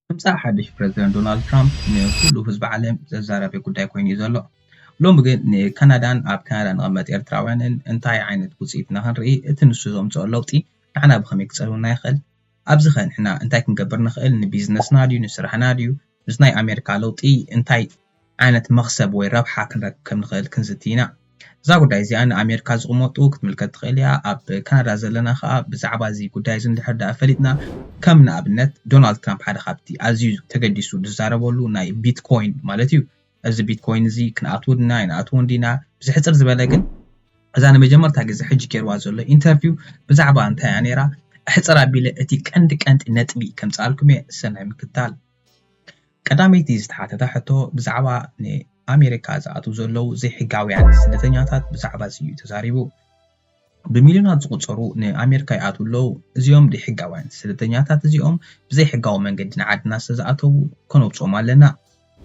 ምምፃእ ሓድሽ ፕረዚደንት ዶናልድ ትራምፕ ንኩሉ ህዝቢ ዓለም ዘዛረበ ጉዳይ ኮይኑ እዩ ዘሎ። ሎሚ ግን ንካናዳን ኣብ ካናዳ ንቐመጥ ኤርትራውያንን እንታይ ዓይነት ውፅኢት ንኽንርኢ እቲ ንሱ ዘምፅኦ ለውጢ ንዓና ብኸመይ ክፀልውና ይኽእል? ኣብዚኸ ንሕና እንታይ ክንገብር ንኽእል? ንቢዝነስና ድዩ ንስራሕና ድዩ? ምስ ናይ ኣሜሪካ ለውጢ እንታይ ዓይነት መኽሰብ ወይ ረብሓ ክንረክብ ከም ንኽእል ክንዝቲ ኢና። እዛ ጉዳይ እዚኣ ንኣሜሪካ ዝቕመጡ ክትምልከት ትኽእል እያ። ኣብ ካናዳ ዘለና ከኣ ብዛዕባ እዚ ጉዳይ እዚ እንድሕር ደኣ ፈሊጥና፣ ከም ንኣብነት ዶናልድ ትራምፕ ሓደ ካብቲ ኣዝዩ ተገዲሱ ዝዛረበሉ ናይ ቢትኮይን ማለት እዩ። እዚ ቢትኮይን እዚ ክንኣትዎ ድና ኣይንኣትዎን ዲና ብዝሕፅር ዝበለ ግን እዛ ንመጀመርታ ግዜ ሕጂ ገይርዋ ዘሎ ኢንተርቪው ብዛዕባ እንታይ እያ ነይራ? ሕፅር ኣቢለ እቲ ቀንዲ ቀንዲ ነጥቢ ከምፅኣልኩም እየ። ሰናይ ምክትታል። ቀዳመይቲ ዝተሓተተ ሕቶ ብዛዕባ ንኣሜሪካ ዝኣትዉ ዘለዉ ዘይሕጋውያን ስደተኛታት ብዛዕባ እዚ እዩ ተዛሪቡ። ብሚልዮናት ዝቑጸሩ ንኣሜሪካ ይኣትዉ ኣለዉ። እዚኦም ዘይሕጋውያን ስደተኛታት እዚኦም ብዘይሕጋዊ መንገዲ ንዓድና ስለ ዝኣተዉ ከነውጽኦም ኣለና።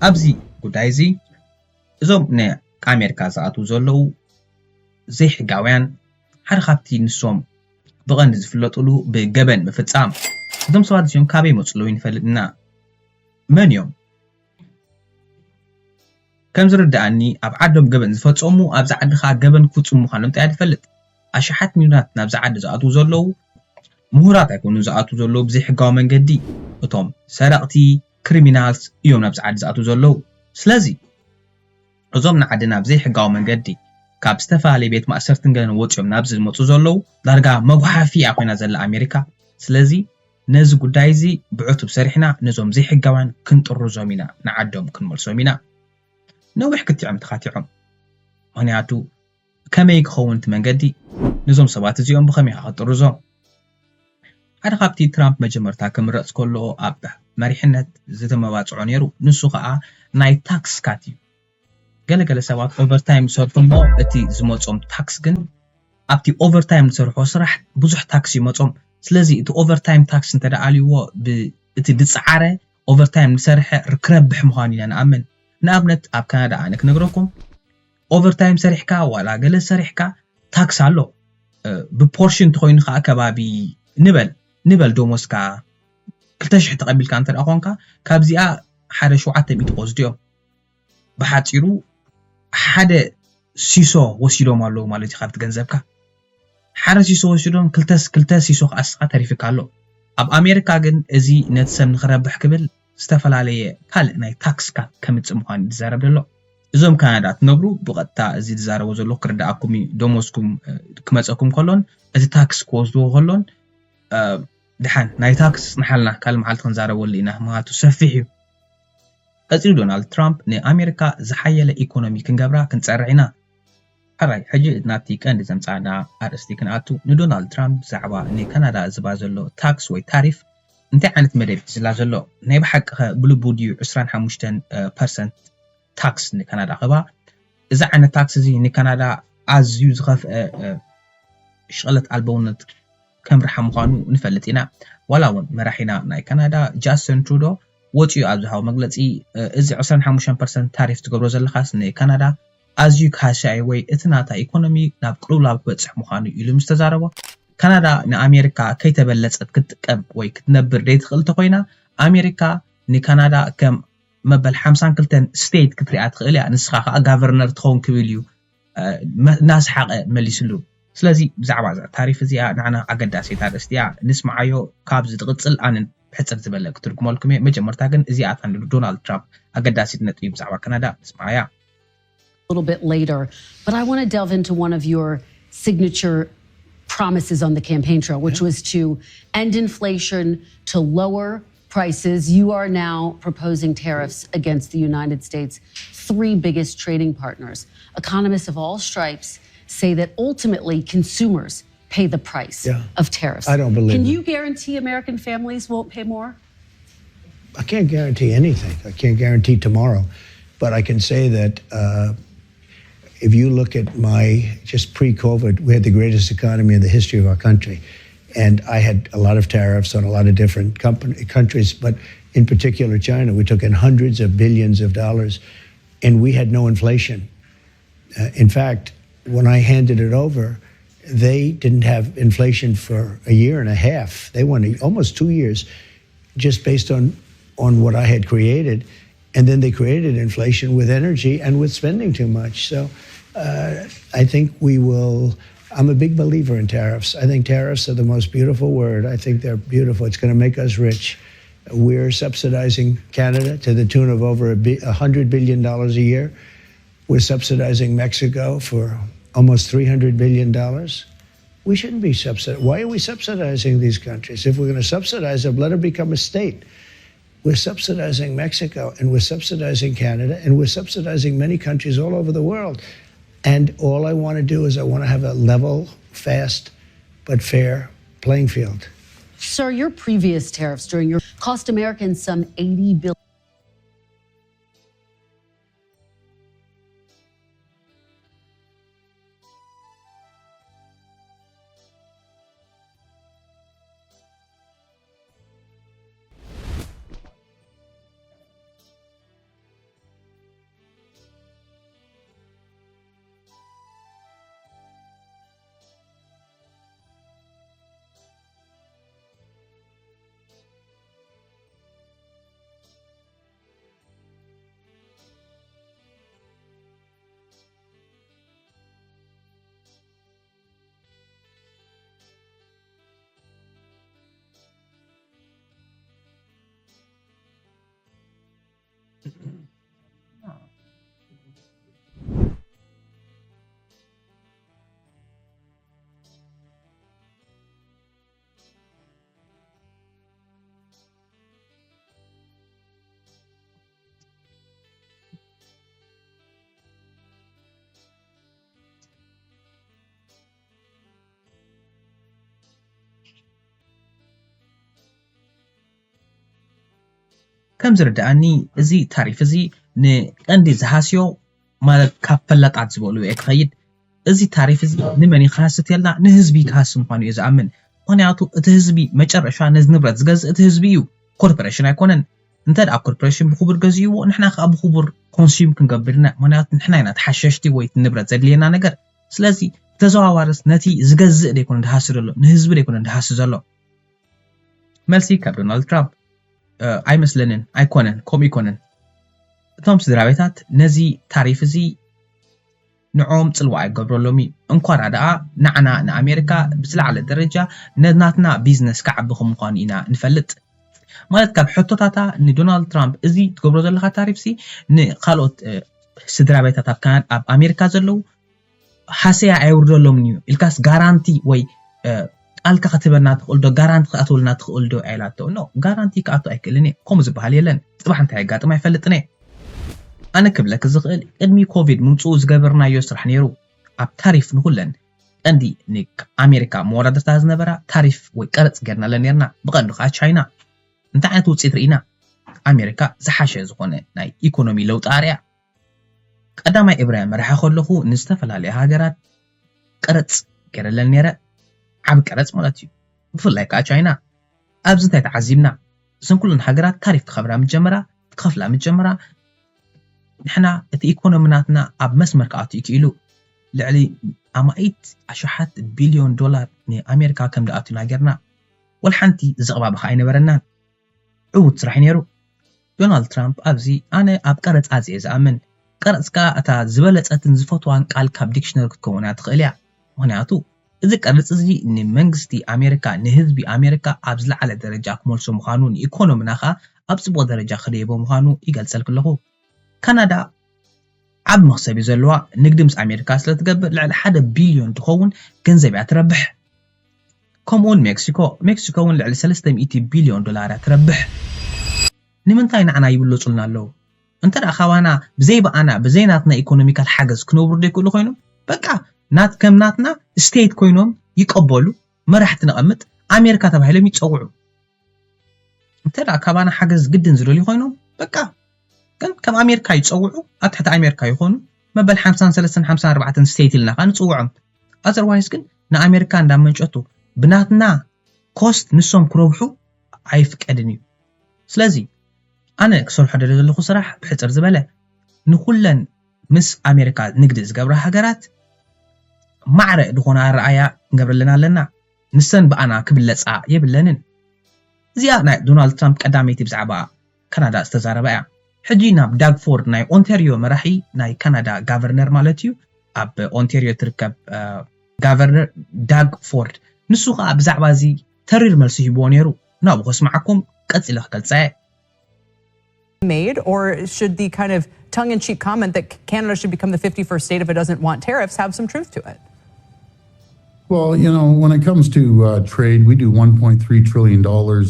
ኣብዚ ጉዳይ እዚ እዞም ንኣሜሪካ ዝኣትዉ ዘለዉ ዘይሕጋውያን ሓደ ካብቲ ንሶም ብቐንዲ ዝፍለጥሉ ብገበን ምፍጻም። እዞም ሰባት እዚኦም ካበይ ይመጹ ኣለዉ ይንፈልጥ ኢና። መን እዮም? ከም ዝርድኣኒ ኣብ ዓዶም ገበን ዝፈጸሙ ኣብዚ ዓዲ ከኣ ገበን ክፍጽሙ ምዃኖም ጥራይ እየ ዝፈልጥ። ኣሽሓት ሚልዮናት ናብዚ ዓዲ ዝኣትዉ ዘለዉ ምሁራት ኣይኮኑን ዝኣትዉ ዘለዉ ብዘይሕጋዊ መንገዲ። እቶም ሰረቕቲ፣ ክሪሚናልስ እዮም ናብዚ ዓዲ ዝኣትዉ ዘለዉ። ስለዚ እዞም ንዓድና ብዘይሕጋዊ መንገዲ ካብ ዝተፈላለየ ቤት ማእሰርትን ገለን ወጺኦም ናብዚ ዝመጹ ዘለዉ ዳርጋ መጉሓፊ እያ ኮይና ዘላ ኣሜሪካ። ስለዚ ነዚ ጉዳይ እዚ ብዕቱብ ሰሪሕና ነዞም ዘይሕጋውያን ክንጥርዞም ኢና፣ ንዓዶም ክንመልሶም ኢና። ነዊሕ ክትዖም ተኻቲዖም። ምኽንያቱ ከመይ ክኸውን እቲ መንገዲ? ነዞም ሰባት እዚኦም ብኸመይ ኢኻ ክትጥርዞም? ሓደ ካብቲ ትራምፕ መጀመርታ ክምረጽ ከሎ ኣብ መሪሕነት ዝተመባጽዖ ነይሩ። ንሱ ኸኣ ናይ ታክስ ካት እዩ። ገለገለ ሰባት ኦቨርታይም ዝሰርሑ እሞ እቲ ዝመጾም ታክስ ግን ኣብቲ ኦቨርታይም ዝሰርሖ ስራሕ ብዙሕ ታክስ ይመጾም። ስለዚ እቲ ኦቨርታይም ታክስ እንተ ደኣ ኣልይዎ ብ-፣ እቲ ዝጸዓረ ኦቨርታይም ዝሰርሐ ክረብሕ ምዃኑ ኢና ንኣምን። ንኣብነት ኣብ ካናዳ ኣነ ክነግረኩም ኦቨርታይም ሰሪሕካ ዋላ ገለ ሰሪሕካ ታክስ ኣሎ። እ፣ ብፖርሽን እንተኾይኑ ከዓ ከባቢ ንበል፣ ንበል ደሞዝካ ክልተ ሽሕ ተቐቢልካ እንተ ደኣ ኮንካ ካብዚኣ ሓደ ሸውዓተ ሚእቲ ክወስዱ እዮም። ብሓፂሩ ሓደ ሲሶ ወሲዶም ኣለዉ ማለት እዩ ካብቲ ገንዘብካ። ሓደ ሲሶ ወሲዶም ክልተ፣ ክልተ ሲሶ ከዓ እስኻ ተሪፍካ ኣሎ። ኣብ ኣሜሪካ ግን እዚ ነቲ ሰብ ንኽረብሕ ክብል ዝተፈላለየ ካልእ ናይ ታክስ ካት ከምፅእ ምዃኑ እዩ ዝዛረብ ዘሎ። እዞም ካናዳ ትነብሩ ብቐጥታ እዚ ዝዛረቦ ዘሎ ክርድኣኩም እዩ። ደሞዝኩም፣ እ፣ ክመፀኩም ከሎን እቲ ታክስ ክወስድዎ ከሎን፣ እ፣ ድሓን ናይ ታክስ ፅንሓልና ካልእ መዓልቲ ክንዛረበሉ ኢና። ምኽንያቱ ሰፊሕ እዩ። ቀፂሉ ዶናልድ ትራምፕ ንኣሜሪካ ዝሓየለ ኢኮኖሚ ክንገብራ ክንፀርዕ ኢና። ሕራይ፣ ሕጂ ናብቲ ቀንዲ ዘምፃና ኣርእስቲ ክንኣቱ፣ ንዶናልድ ትራምፕ ብዛዕባ ንካናዳ ዝባ ዘሎ ታክስ ወይ ታሪፍ እንታይ ዓይነት መደብ እዩ ዝላ ዘሎ? ናይ ብሓቂ ኸ ብልቡ ድዩ ዕስራን ሓሙሽተን ፐርሰንት ታክስ ንካናዳ ክባ? እዚ ዓይነት ታክስ እዚ ንካናዳ ኣዝዩ ዝኸፍአ፣ እ፣ ሽቕለት ኣልበውነት ከምርሓ ምዃኑ ንፈልጥ ኢና። ዋላ እውን መራሒና ናይ ካናዳ ጃስትን ትሩዶ ወፂኡ ኣብ ዝሃቦ መግለፂ፣ እ፣ እዚ ዕስራን ሓሙሽተን ፐርሰንት ታሪፍ ትገብሮ ዘለኻስ ንካናዳ ኣዝዩ ክሃስያ እዩ ወይ እቲ ናታ ኢኮኖሚ ናብ ቅልውላው ክበፅሕ ምዃኑ እዩ ኢሉ ምስ ተዛረቦ፣ ካናዳ ንኣሜሪካ ከይተበለፀት ክትጥቀም ወይ ክትነብር ዘይትኽእል እንተኾይና፣ ኣሜሪካ ንካናዳ ከም መበል ሓምሳን ክልተን ስቴት ክትሪኣ ትኽእል እያ። ንስኻ ከዓ ጋቨርነር ትኸውን ክብል እዩ፣ እ፣ መ-፣ እናሰሓቐ መሊስሉ። ስለዚ ብዛዕባ እዛ ታሪፍ እዚኣ ንዓና ኣገዳሲት ኣርእስቲ እያ። ንስምዓዮ። ካብዚ ትቕጽል ኣነ ብሕጽር ዝበለ ክትርጉመልኩም እየ። መጀመርታ ግን እዚኣ እታ ንዶናልድ ትራምፕ ኣገዳሲት ነጥቢ ብዛዕባ ካናዳ ንስምዓያ። A little bit later, but I want to delve into one of your signature promises on the campaign trail, which was to end inflation, to lower prices. You are now proposing tariffs against the United States' three biggest trading partners. Economists of all stripes say that ultimately consumers pay the price Yeah. of tariffs. I don't believe Can it. You guarantee American families won't pay more? I can't guarantee anything. I can't guarantee tomorrow, but I can say that uh, if you look at my just pre-COVID, we had the greatest economy in the history of our country, and I had a lot of tariffs on a lot of different company, countries, but in particular China. We took in hundreds of billions of dollars, and we had no inflation. Uh, in fact, when I handed it over, they didn't have inflation for a year and a half. They went almost two years just based on on what I had created. And then they created inflation with energy and with spending too much. So uh, I think we will. I'm a big believer in tariffs. I think tariffs are the most beautiful word. I think they're beautiful. It's going to make us rich. We're subsidizing Canada to the tune of over a $100 billion a year. We're subsidizing Mexico for almost $300 billion. We shouldn't be subsidized. Why are we subsidizing these countries? If we're going to subsidize them, let them become a state. We're subsidizing Mexico, and we're subsidizing Canada, and we're subsidizing many countries all over the world. And all I want to do is I want to have a level, fast, but fair playing field. Sir, your previous tariffs during your cost Americans some eighty billion. ከም ዝርድኣኒ እዚ ታሪፍ እዚ ንቀንዲ ዝሃስዮ ማለት ካብ ፈላጣት ዝበልዎ እየ ክኸይድ። እዚ ታሪፍ እዚ ንመን እዩ ክሃስት የልና ንህዝቢ ክሃስ ምኳኑ እየ ዝኣምን። ምክንያቱ እቲ ህዝቢ መጨረሻ ነዚ ንብረት ዝገዝእ እቲ ህዝቢ እዩ፣ ኮርፖሬሽን ኣይኮነን። እንተ ደኣ ኮርፖሬሽን ብክቡር ገዚእዎ ንሕና ከዓ ብክቡር ኮንሱም ክንገብር ኢና። ምክንያቱ ንሕና ኢና ተሓሸሽቲ ወይ እቲ ንብረት ዘድልየና ነገር። ስለዚ ብተዘዋዋርስ ነቲ ዝገዝእ ደይኮነ ድሃሲ ዘሎ ንህዝቢ ደይኮነ ድሃሲ ዘሎ። መልሲ ካብ ዶናልድ ትራምፕ ኣይመስለንን ኣይኮነን ከምኡ ኣይኮነን። እቶም ስድራ ቤታት ነዚ ታሪፍ እዚ ንዕኦም ፅልዋ ኣይገብረሎም እዩ። እንኳራ ደኣ ንዓና ንኣሜሪካ ብዝለዓለ ደረጃ ነናትና ቢዝነስ ክዓቢ ከም ምኳኑ ኢና ንፈልጥ። ማለት ካብ ሕቶታታ ንዶናልድ ትራምፕ እዚ ትገብሮ ዘለካ ታሪፍ ሲ ንካልኦት ስድራ ቤታት ኣብ ካናዳ ኣብ ኣሜሪካ ዘለዉ ሃሰያ ኣየውርደሎምን እዩ ኢልካስ ጋራንቲ ወይ ቃልካ ክትበና ትኽእል ዶ ጋራንቲ ክትኣትወልና ትኽእል ዶ ኣይላቶ ኖ ጋራንቲ ክኣቱ ኣይክእልን እየ ከምኡ ዝበሃል የለን። ፅባሕ እንታይ የጋጥም ኣይፈልጥን እየ። ኣነ ክብለኪ ዝኽእል ቅድሚ ኮቪድ ምምፅኡ ዝገበርናዮ ስራሕ ነይሩ። ኣብ ታሪፍ ንኹለን ቀንዲ ንኣሜሪካ መወዳድርታ ዝነበራ ታሪፍ ወይ ቀረፅ ጌርናለን ነርና። ብቐንዱ ከዓ ቻይና እንታይ ዓይነት ውፅኢት ርኢና? ኣሜሪካ ዝሓሸ ዝኾነ ናይ ኢኮኖሚ ለውጢ ኣርያ። ቀዳማይ እብራያ መርሓ ከለኹ ንዝተፈላለያ ሃገራት ቀረፅ ገይረለን ነይረ። ዓቢ ቀረፅ ማለት እዩ። ብፍላይ ከዓ ቻይና። ኣብዚ እንታይ ተዓዚብና? እዘን ኩለን ሃገራት ታሪፍ ክኸብራ ምስ ጀመራ፣ ክኸፍላ ምስ ጀመራ፣ ንሕና እቲ ኢኮኖሚ ናትና ኣብ መስመር ክኣቱ እዩ ክኢሉ። ልዕሊ ኣማኢት ኣሽሓት ቢልዮን ዶላር ንኣሜሪካ ከም ዝኣቱና ጌርና። ወላ ሓንቲ ዘቕባበኻ ኣይነበረናን። ዕዉት ስራሕ እዩ ነይሩ። ዶናልድ ትራምፕ ኣብዚ ኣነ ኣብ ቀረፅ ኣዝየ ዝኣምን፣ ቀረፅ ከኣ እታ ዝበለፀትን ዝፈትዋን ቃል ካብ ዲክሽነሪ ክትከውን እያ ትኽእል እያ። ምኽንያቱ እዚ ቀረፅ እዚ ንመንግስቲ ኣሜሪካ ንህዝቢ ኣሜሪካ ኣብ ዝለዓለ ደረጃ ክመልሶ ምዃኑ ንኢኮኖሚና ከኣ ኣብ ፅቡቕ ደረጃ ክደይቦ ምዃኑ ይገልፀልኪ ኣለኹ። ካናዳ ዓቢ መኽሰብ እዩ ዘለዋ። ንግዲ ምስ ኣሜሪካ ስለ ትገብር ልዕሊ ሓደ ቢልዮን ትኸውን ገንዘብ እያ ትረብሕ። ከምኡ እውን ሜክሲኮ፣ ሜክሲኮ እውን ልዕሊ ሰለስተ ሚእቲ ቢልዮን ዶላር እያ ትረብሕ። ንምንታይ ንዓና ይብለጹልና ኣለዉ? እንተ ደኣ ካባና ብዘይ ብኣና ብዘይ ናትና ኢኮኖሚካል ሓገዝ ክነብሩ ዘይክእሉ ኮይኖም በቃ ናት ከም ናትና ስቴት ኮይኖም ይቀበሉ መራሕቲ ነቐምጥ ኣሜሪካ ተባሂሎም ይጸውዑ። እንተ ደኣ ካባና ሓገዝ ግድን ዝደልዩ ኮይኖም በቃ ግን ከም ኣሜሪካ ይጸውዑ ኣብ ትሕቲ ኣሜሪካ ይኾኑ መበል ሓምሳን ሰለስተን ሓምሳን ኣርባዕተን ስቴት ኢልና ከዓ ንጽውዖም። ኣዘርዋይስ ግን ንኣሜሪካ እንዳመንጨቱ ብናትና ኮስት ንሶም ክረብሑ ኣይፍቀድን እዩ። ስለዚ ኣነ ክሰርሖ ደለ ዘለኹ ስራሕ ብሕፅር ዝበለ ንኩለን ምስ ኣሜሪካ ንግዲ ዝገብራ ሃገራት ማዕረ ዝኾነ ኣረኣያ ክንገብረለን ኣለና። ንሰን ብኣና ክብለፃ የብለንን። እዚኣ ናይ ዶናልድ ትራምፕ ቀዳመይቲ ብዛዕባ ካናዳ ዝተዛረባ እያ። ሕጂ ናብ ዳግ ፎርድ ናይ ኦንታሪዮ መራሒ ናይ ካናዳ ጋቨርነር ማለት እዩ ኣብ ኦንታሪዮ ትርከብ ጋቨርነር ዳግ ፎርድ ንሱ ከዓ ብዛዕባ እዚ ተሪር መልሲ ሂብዎ ነይሩ። ናብኡ ከስምዓኩም ቀፂለ ክገልፃ እየ። Made, or should the kind of tongue in cheek comment that Canada should become the fifty-first state if it doesn't want tariffs have some truth to it? Well, you know, when it comes to uh, trade, we do one point three trillion dollars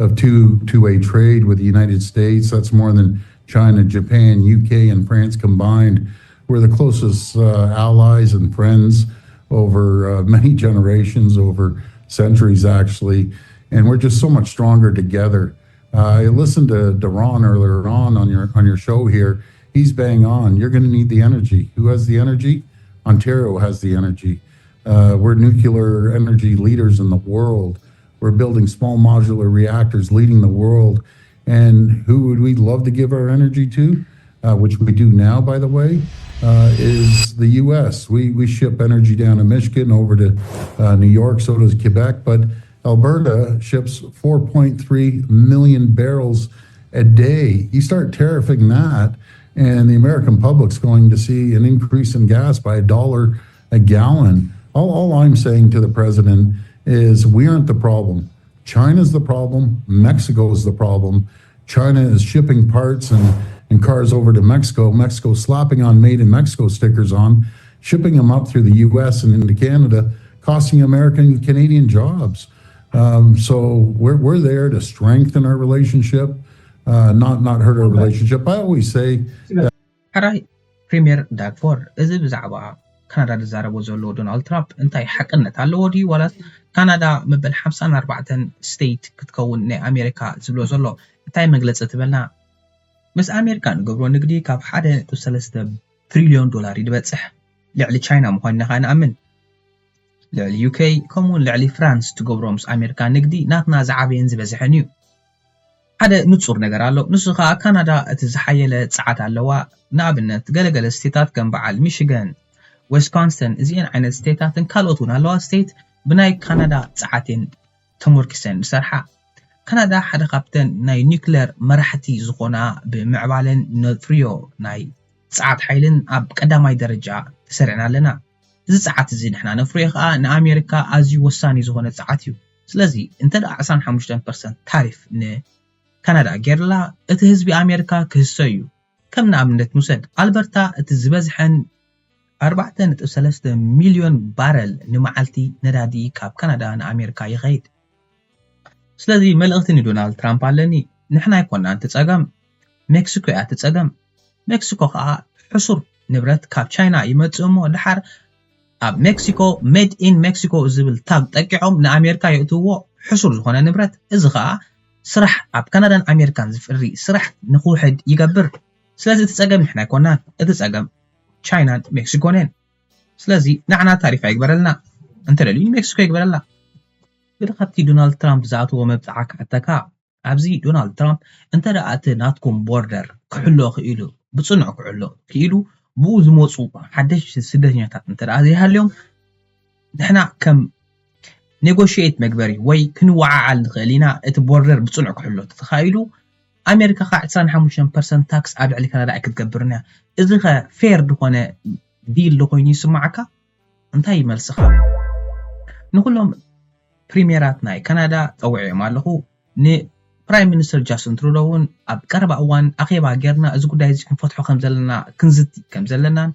of two two-way trade with the United States. That's more than China, Japan, U K, and France combined. We're the closest uh, allies and friends over uh, many generations, over centuries actually, and we're just so much stronger together. Uh, I listened to Deron earlier on on your on your show here. He's bang on. You're going to need the energy. Who has the energy? Ontario has the energy. Uh, we're nuclear energy leaders in the world. We're building small modular reactors, leading the world. And who would we love to give our energy to? Uh, which we do now, by the way, uh, is the U S. We, we ship energy down to Michigan, over to uh, New York, so does Quebec. But Alberta ships four point three million barrels a day. You start tariffing that, and the American public's going to see an increase in gas by a dollar a gallon. All, all I'm saying to the president is we aren't the problem. China's the problem. Mexico is the problem. China is shipping parts and, and cars over to Mexico. Mexico slapping on made in Mexico stickers on, shipping them up through the U S and into Canada, costing American and Canadian jobs. Um, so we're, we're there to strengthen our relationship, uh, not, not hurt our relationship. I always say, ሕራይ ፕሪምየር ዳግ ፎርድ፣ እዚ ብዛዕባ ካናዳ ዝዛረቦ ዘሎ ዶናልድ ትራምፕ እንታይ ሓቅነት ኣለዎ ድዩ? ዋላስ ካናዳ መበል ሓምሳን ኣርባዕተን ስቴት ክትከውን ናይ ኣሜሪካ ዝብሎ ዘሎ እንታይ መግለፂ ትበልና? ምስ ኣሜሪካ ንገብሮ ንግዲ ካብ ሓደ ነጥቢ ሰለስተ ትሪልዮን ዶላር እዩ ዝበፅሕ። ልዕሊ ቻይና ምዃንና ከዓ ንኣምን። ልዕሊ ዩ ኬ ከምኡውን ልዕሊ ፍራንስ ትገብሮ ምስ ኣሜሪካ ንግዲ ናትና ዝዓበየን ዝበዝሐን እዩ። ሓደ ንጹር ነገር ኣሎ። ንሱ ከኣ ካናዳ እቲ ዝሓየለ ጸዓት ኣለዋ። ንኣብነት ገለገለ ስቴታት ከም በዓል ሚሽገን፣ ዊስኮንሰን እዚኤን ዓይነት ስቴታትን ካልኦት እውን ኣለዋ ስቴት ብናይ ካናዳ ጸዓት እየን ተሞርኪሰን ዝሰርሓ። ካናዳ ሓደ ካብተን ናይ ኒክለር መራሕቲ ዝኾና ብምዕባለን ነፍርዮ ናይ ጸዓት ሓይልን ኣብ ቀዳማይ ደረጃ ተሰሪዕና ኣለና። እዚ ጸዓት እዚ ንሕና ነፍርዮ ከኣ ንኣሜሪካ ኣዝዩ ወሳኒ ዝኾነ ጸዓት እዩ። ስለዚ እንተ ደኣ ዕስራን ሓሙሽተን ፐርሰንት ታሪፍ ንካናዳ ጌርላ እቲ ህዝቢ ኣሜሪካ ክህሰ እዩ። ከም ንኣብነት ንውሰድ ኣልበርታ እቲ ዝበዝሐን ኣርባዕተ ነጥቢ ሰለስተ ሚልዮን ባረል ንመዓልቲ ነዳዲ ካብ ካናዳ ንኣሜሪካ ይኸይድ። ስለዚ መልእኽቲ ንዶናልድ ትራምፕ ኣለኒ። ንሕና ኣይኮናን እቲ ጸገም፣ ሜክሲኮ እያ እቲ ጸገም። ሜክሲኮ ከኣ ሕሱር ንብረት ካብ ቻይና ይመጽእ እሞ ድሓር ኣብ ሜክሲኮ ሜድ ኢን ሜክሲኮ ዝብል ታግ ጠቂዖም ንኣሜሪካ የእትውዎ ሕሱር ዝኾነ ንብረት። እዚ ከኣ ስራሕ ኣብ ካናዳን ኣሜሪካን ዝፍሪ ስራሕ ንክውሕድ ይገብር። ስለዚ እቲ ጸገም ንሕና ኣይኮናን፣ እቲ ጸገም ቻይናን ሜክሲኮን እየን። ስለዚ ንዓና ታሪፍ ኣይግበረልና፣ እንተደልዩ ንሜክሲኮ ይግበረላ። ገለ ካብቲ ዶናልድ ትራምፕ ዝኣተዎ መብጽዓ ክሕተካ፣ ኣብዚ ዶናልድ ትራምፕ እንተ ደኣ እቲ ናትኩም ቦርደር ክሕሎ ክኢሉ፣ ብጽኑዕ ክሕሎ ክኢሉ፣ ብኡ ዝመጹ ሓደሽቲ ስደተኛታት እንተ ደኣ ዘይሃልዮም፣ ንሕና ከም ኔጎሽየት መግበሪ ወይ ክንወዓዓል ንኽእል ኢና፣ እቲ ቦርደር ብጽኑዕ ክሕሎ ተተኻኢሉ፣ ኣሜሪካ ከዓ ዕስራን ሓሙሽተን ፐርሰንት ታክስ ኣብ ልዕሊ ካናዳ ኣይክትገብርን እያ። እዚ ኸ ፌር ዝኾነ ዲል ዶ ኮይኑ ይስማዓካ? እንታይ እዩ መልስኻ? ንኹሎም ፕሪሜራት ናይ ካናዳ ጸዊዐዮም ኣለኹ። ንፕራይም ሚኒስተር ጃስትን ትሩዶ እውን ኣብ ቀረባ እዋን ኣኼባ ጌርና እዚ ጉዳይ እዚ ክንፈትሖ ከም ዘለና ክንዝቲ ከም ዘለናን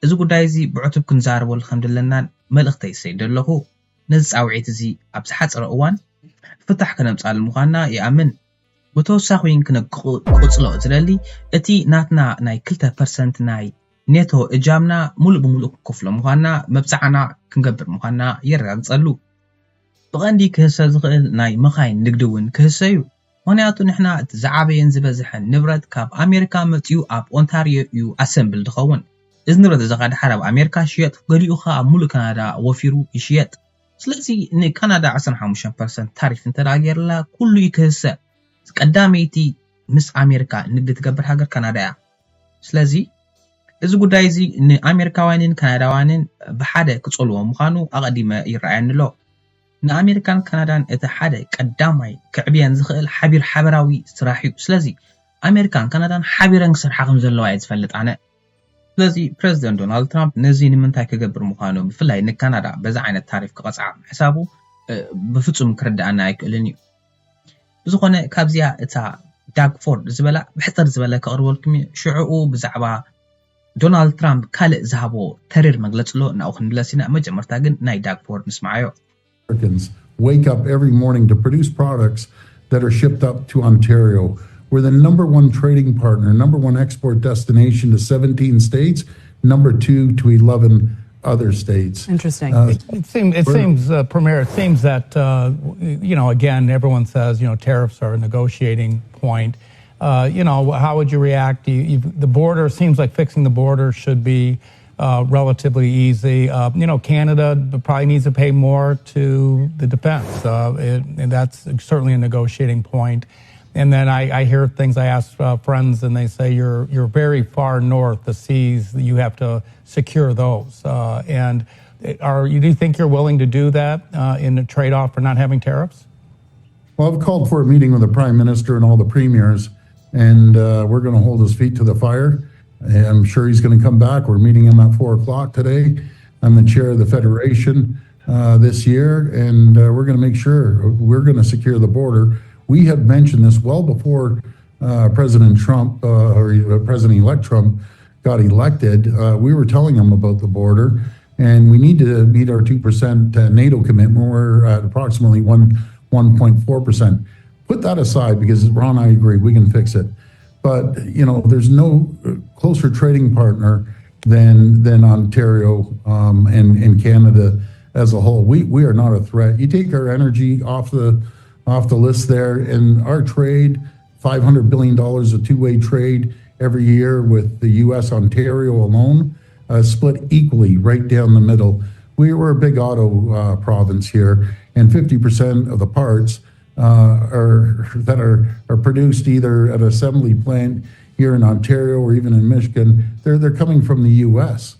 እዚ ጉዳይ እዚ ብዕቱብ ክንዛረበሉ ከም ዘለናን መልእኽተይ ይሰይድ ኣለኹ። ነዚ ጻውዒት እዚ ኣብ ዝሓጸረ እዋን ፍታሕ ከነምጻሉ ምዃንና ይኣምን። ብተወሳኺ እውን ክነ- ክቕጽሎ ዝደሊ እቲ ናትና ናይ ክልተ ፐርሰንት ናይ ኔቶ እጃምና ሙሉእ ብሙሉእ ክንከፍሎ ምዃንና መብጽዓና ክንገብር ምዃንና የረጋግጸሉ። ብቐንዲ ክህሰ ዝኽእል ናይ መኻይን ንግዲ እውን ክህሰ እዩ። ምኽንያቱ ንሕና እቲ ዝዓበየን ዝበዝሐን ንብረት ካብ ኣሜሪካ መጺኡ ኣብ ኦንታርዮ እዩ ኣሰምብል ዝኸውን። እዚ ንብረት እዚ ኸኣ ድሓር ኣብ ኣሜሪካ ይሽየጥ፣ ገሊኡ ኸኣ ኣብ ሙሉእ ካናዳ ወፊሩ ይሽየጥ። ስለዚ ንካናዳ ዕስራን ሓሙሽተን ፐርሰንት ታሪፍ እንተ ደኣ ገይርላ ኩሉ እዩ ክህሰ። ቀዳመይቲ ምስ ኣሜሪካ ንግዲ ትገብር ሃገር ካናዳ እያ። ስለዚ እዚ ጉዳይ እዚ ንኣሜሪካውያንን ካናዳውያንን ብሓደ ክጸልዎ ምዃኑ ኣቐዲመ ይረኣየኒ ኣሎ። ንኣሜሪካን ካናዳን እቲ ሓደ ቀዳማይ ክዕብየን ዝኽእል ሓቢር ሓበራዊ ስራሕ እዩ። ስለዚ ኣሜሪካን ካናዳን ሓቢረን ክሰርሓ ከም ዘለዋ እየ ዝፈልጥ ኣነ። ስለዚ ፕረዚደንት ዶናልድ ትራምፕ ነዚ ንምንታይ ክገብር ምዃኑ፣ ብፍላይ ንካናዳ በዚ ዓይነት ታሪፍ ክቐጽዓ ምሕሳቡ ብፍጹም ክርድኣና ኣይክእልን እዩ። ብዝኾነ ካብዚኣ እታ ዳግ ፎርድ ዝበላ ብሕጽር ዝበለ ከቕርበልኩም እየ። ሽዕኡ ብዛዕባ ዶናልድ ትራምፕ ካልእ ዝሃቦ ተሪር መግለጺ ኣሎ፣ ናብኡ ክንምለስ ኢና። መጀመርታ ግን ናይ ዳግ ፎርድ ንስምዓዮ። Americans wake up every morning to produce products that are shipped up to Ontario. We're the number one trading partner, number one export destination to seventeen states, number two to eleven other states. Interesting. Uh, it, it, seems, it seems uh, Premier, it seems that, uh, you know, again, everyone says, you know, tariffs are a negotiating point. Uh, you know, how would you react? You, the border seems like fixing the border should be uh, relatively easy. Uh, you know, Canada probably needs to pay more to the defense, uh, it, and that's certainly a negotiating point. And then I, I hear things. I ask uh, friends, and they say you're you're very far north. The seas, you have to secure those. Uh, and are you do you think you're willing to do that uh, in a trade-off for not having tariffs? Well, I've called for a meeting with the prime minister and all the premiers, and uh, we're going to hold his feet to the fire. I'm sure he's going to come back. We're meeting him at four o'clock today. I'm the chair of the federation uh, this year, and uh, we're going to make sure we're going to secure the border. We had mentioned this well before uh, President Trump uh, or uh, President-elect Trump got elected. Uh, we were telling him about the border, and we need to meet our two percent uh, NATO commitment. We're at approximately one, one point four percent. Put that aside because Ron, I agree, we can fix it. But, you know, there's no closer trading partner than, than Ontario um, and, and Canada as a whole. We, we are not a threat. You take our energy off the, off the list there, and our trade, five hundred billion dollars of two-way trade every year with the U S, Ontario alone, uh, split equally right down the middle. We, we're a big auto uh, province here, and fifty percent of the parts uh, are that are, are produced either at an assembly plant here in Ontario or even in Michigan, they're, they're coming from the U S.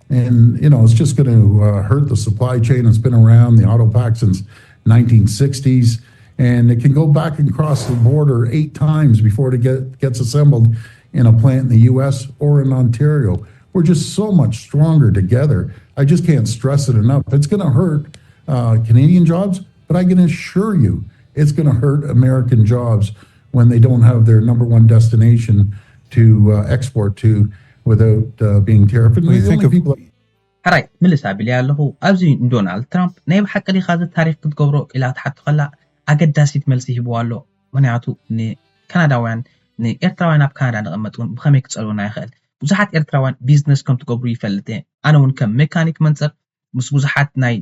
And, you know, it's just going to uh, hurt the supply chain. It's been around, the auto pack, since nineteen sixties. And it can go back and cross the border eight times before it get, gets assembled in a plant in the U S or in Ontario. We're just so much stronger together. I just can't stress it enough. It's going to hurt uh, Canadian jobs, but I can assure you it's going to hurt American jobs when they don't have their number one destination to uh, export to without uh, being tariffed. And the only of- people ሕራይ ምልስ ኣቢለያ ኣለኹ። ኣብዚ ንዶናልድ ትራምፕ ናይ ብሓቂ ዲኻ እዚ ታሪክ ክትገብሮ ኢላ ትሓቶ ከላ ኣገዳሲት መልሲ ሂብዋ ኣሎ። ምክንያቱ ንካናዳውያን ንኤርትራውያን ኣብ ካናዳ ንቐመጥ እውን ብኸመይ ክጸልውና ይኽእል? ብዙሓት ኤርትራውያን ቢዝነስ ከም ትገብሩ ይፈልጥ እየ። ኣነ እውን ከም ሜካኒክ መንጸር ምስ ብዙሓት ናይ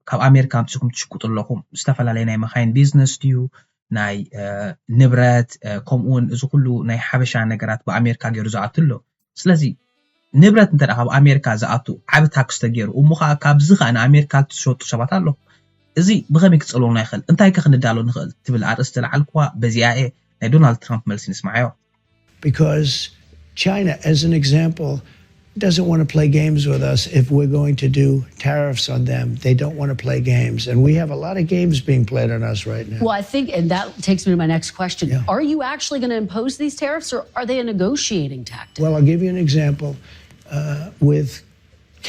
ካብ ኣሜሪካ ኣምጺኹም ትሽቁጡ ኣለኹም። ዝተፈላለየ ናይ መኻይን ቢዝነስ ድዩ ናይ ንብረት ከምኡ እውን እዚ ኩሉ ናይ ሓበሻ ነገራት ብኣሜሪካ ገይሩ ዝኣቱ ኣሎ። ስለዚ ንብረት እንተ ካብ ኣሜሪካ ዝኣቱ ዓቢ ታክስ ተገይሩ እሞ ከዓ ካብዚ ከዓ ንኣሜሪካ ትሸጡ ሰባት ኣለኹ። እዚ ብኸመይ ክፀልወና ይኽእል? እንታይ ከ ክንዳሎ ንኽእል? ትብል ኣርእስቲ ዝለዓልኩዋ በዚኣ እየ። ናይ ዶናልድ ትራምፕ መልሲ ንስማዓዮ። Because China, as an example, doesn't want to play games with us if we're going to do tariffs on them. They don't want to play games. And we have a lot of games being played on us right now. Well, I think, and that takes me to my next question. Yeah. Are you actually going to impose these tariffs or are they a negotiating tactic? Well, I'll give you an example uh, with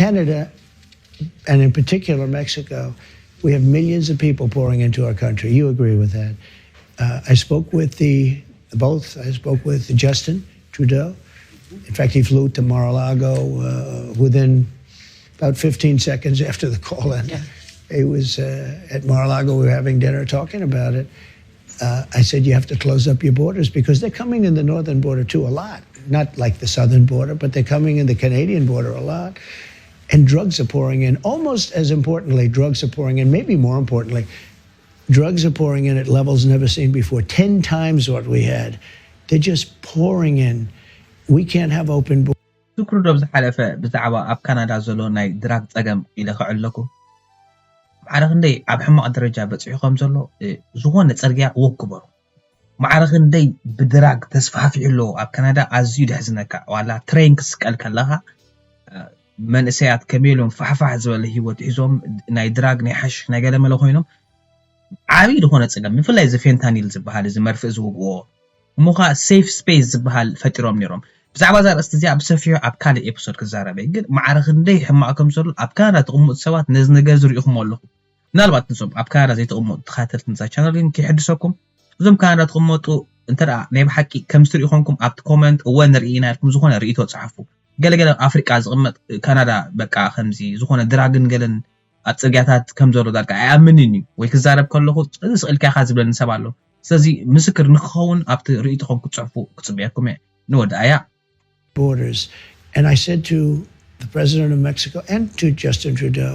Canada, and in particular Mexico. We have millions of people pouring into our country. You agree with that. Uh, I spoke with the both. I spoke with Justin Trudeau. In fact, he flew to Mar-a-Lago uh, within about fifteen seconds after the call ended. Yeah. He was uh, at Mar-a-Lago. We were having dinner talking about it. Uh, I said, you have to close up your borders because they're coming in the northern border too a lot. Not like the southern border, but they're coming in the Canadian border a lot. And drugs are pouring in. Almost as importantly, drugs are pouring in. Maybe more importantly, drugs are pouring in at levels never seen before, ten times what we had. They're just pouring in. We can't have open borders. ትኩርዶ ኣብ ዝሓለፈ ብዛዕባ ኣብ ካናዳ ዘሎ ናይ ድራግ ጸገም ኢለ ክዕለኩ። ማዕረ ክንደይ ኣብ ሕማቕ ደረጃ በጺሑ ከም ዘሎ ዝኾነ ጽርግያ ወክ ግበሩ። ማዕረ ክንደይ ብድራግ ተስፋሕፊሑ ኣሎ ኣብ ካናዳ ኣዝዩ ደሕዝነካ። ዋላ ትሬን ክስቀል ከለኻ መንእሰያት ከመይ ኢሎም ፋሕፋሕ ዝበለ ህይወት ሒዞም ናይ ድራግ ናይ ሓሽሽ ናይ ገለመለ ኮይኖም ዓብዪ ዝኾነ ጸገም ብፍላይ እዚ ፌንታኒል ዝበሃል እዚ መርፍእ ዝውግዎ እሞ ከዓ safe space ዝበሃል ፈጢሮም ነይሮም። ብዛዕባ እዛ ኣርእስቲ እዚኣ ብሰፊሑ ኣብ ካልእ ኤፒሶድ ክዛረበ፣ ግን ማዕረ ክንደይ ሕማቕ ከም ዘሎ ኣብ ካናዳ ትቕምጡ ሰባት ነዚ ነገር ዝርኢኹም ኣለኹ። ምናልባት ንሶም ኣብ ካናዳ ዘይተቐመጡ ተኸታተልቲ ነዛ ቻናል ግን ክሕድሰኩም፣ እዞም ካናዳ ትቕመጡ እንተ ደኣ ናይ ብሓቂ ከም ዝትሪኡ ኮንኩም ኣብቲ ኮመንት እወ ንርኢ ኢና ኢልኩም ዝኾነ ርእይቶ ጸሓፉ። ገለገለ ኣፍሪቃ ዝቕመጥ ካናዳ በቃ ከምዚ ዝኾነ ድራግን ገለን ኣብ ጽርግያታት ከም ዘሎ ዳርጋ ኣይኣምንን እዩ ወይ ክዛረብ ከለኹ እዚ ስቕ ኢልካ ኢኻ ዝብለኒ ሰብ ኣሎ። ስለዚ ምስክር ንክኸውን ኣብቲ ርእይቶኹም ክትጽሕፉ ክጽበየኩም እየ። ንወድኣያ። Borders. And I said to the president of Mexico and to Justin Trudeau,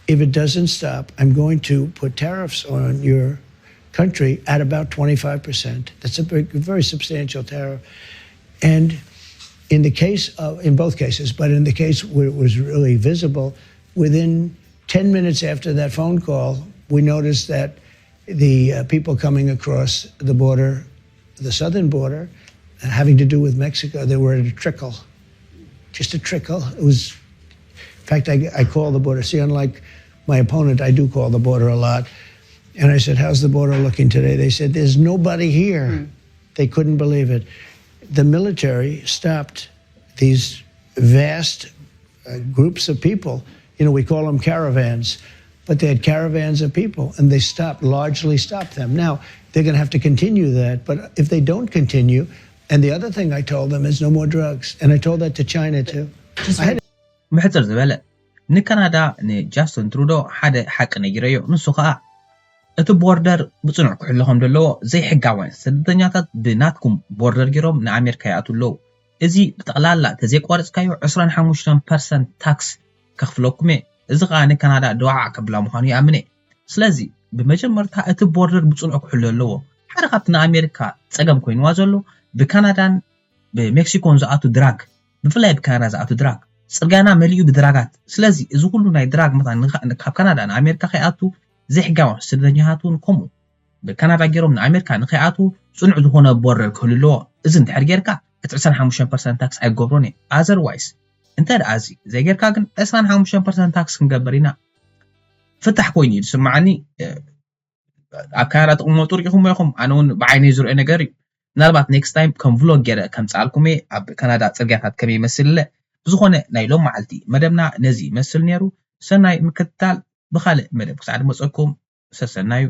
if it doesn't stop, I'm going to put tariffs on your country at about twenty-five percent. That's a big, very substantial tariff. And in the case of, in both cases, but in the case where it was really visible, within ten minutes after that phone call, we noticed that the uh, people coming across the border, the southern border, uh, having to do with Mexico, they were at a trickle, just a trickle. It was, in fact, I, I call the border. See, unlike my opponent, I do call the border a lot. And I said, "How's the border looking today?" They said, "There's nobody here." They couldn't believe it. The military stopped these vast uh, groups of people. You know, we call them caravans, but they had caravans of people, and they stopped, largely stopped them. Now, they're going to have to continue that, but if they don't continue, and the other thing I told them is no more drugs, and I told that to China too. I had ምሕጽር ዝበለ፣ ንካናዳ ንጃስትን ትሩዶ ሓደ ሓቂ ነጊረዮ። ንሱ ኸኣ እቲ ቦርደር ብጽኑዕ ክሕሎ ከም ዘለዎ፣ ዘይሕጋውያን ስደተኛታት ብናትኩም ቦርደር ገይሮም ንኣሜሪካ ይኣትዉ ኣለዉ። እዚ ብጠቕላላ ተዘይቋረጽካዮ ዕስራን ሓሙሽተን ፐርሰንት ታክስ ከኽፍለኩም እየ። እዚ ኸኣ ንካናዳ ድዋዕ ከብላ ምዃኑ ይኣምን እየ። ስለዚ ብመጀመርታ እቲ ቦርደር ብጽኑዕ ክሕሎ ኣለዎ። ሓደ ካብቲ ንኣሜሪካ ጸገም ኮይንዋ ዘሎ ብካናዳን ብሜክሲኮን ዝኣቱ ድራግ፣ ብፍላይ ብካናዳ ዝኣቱ ድራግ፣ ጽርጋና መሊኡ ብድራጋት። ስለዚ እዚ ኩሉ ናይ ድራግ መታን ንኻ- ካብ ካናዳ ንኣሜሪካ ከይኣቱ ዘይሕጋውያን ስደተኛታት እውን ከምኡ ብካናዳ ገይሮም ንኣሜሪካ ንኸይኣቱ ጽኑዕ ዝኾነ ቦርደር ክህሉ ኣለዎ። እዚ እንድሕር ጌርካ እቲ ዕስራን ሓሙሽተን ፐርሰንት ታክስ ኣይገብሮን እየ። ኣዘርዋይስ እንተ ደኣ እዚ ዘይጌርካ ግን ዕስራን ሓሙሽተን ፐርሰንት ታክስ ክንገብር ኢና። ፍታሕ ኮይኑ እዩ ዝስምዓኒ። ኣብ ካናዳ ትቕመጡ ርኢኹሞ ኢኹም። ኣነ እውን ብዓይነይ ዝርእዮ ነገር እዩ። ምናልባት ኔክስት ታይም ከም ቭሎግ ገይረ ከምጽኣልኩም እየ ኣብ ካናዳ ጽርግያታት ከመይ ይመስል። ብዝኾነ ናይ ሎም መዓልቲ መደብና ነዚ ይመስል ነይሩ። ሰናይ ምክትታል። ብኻልእ መደብ ክሳዕ ድመጸኩም ሰሰናዩ።